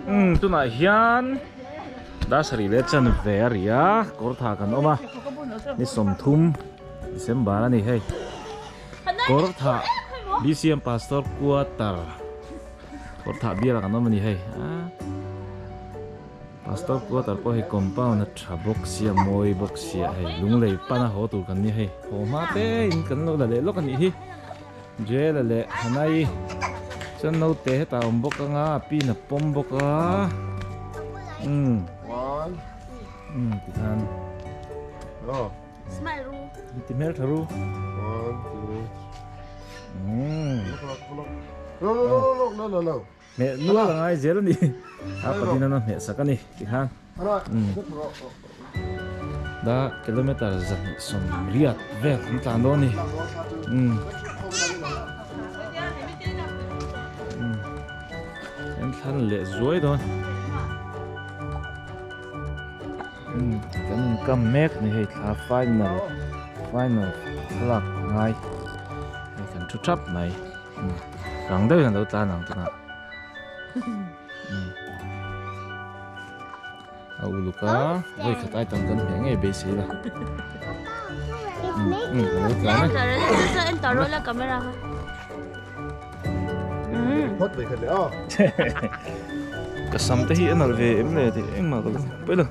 Umm tunah hian dar sarih leh chanve a ri a kawr tha kan awm a ni sawmthum December a ni hei kawr tha BCM Pastor quarter kawr tha bial ah kan awm a ni hei a Pastor quarter pawh hei compound a tha bawk sia mawi bawk sia hei lunglei pana haw tur kan ni hei haw hma te in kan lo la leh lawk a nih hi. Jela leh Hanai chuan naute hetah a awm bawk anga a pin a pawm bawk a umm umm tikhan ti hmel tha ru umm hmeh nual a ngai zel a ni a patin an a hmeh sak a ni tikhan umm da kilometer zahnih sawmriat vel kan tlan dawn a ni umm umm kan thlan leh zuai dawn umm kan inkam mek a ni hei thla final final thlalak ngai hei kan thu thap mai. Rang deuhin a lo tlan ang tunah. A uluk a, vawi khat ai tam kan hmeh ngei beisei la. A lo tlan a. Ka sam te hi a nalh ve em le tih engmah ka lo pawi lo.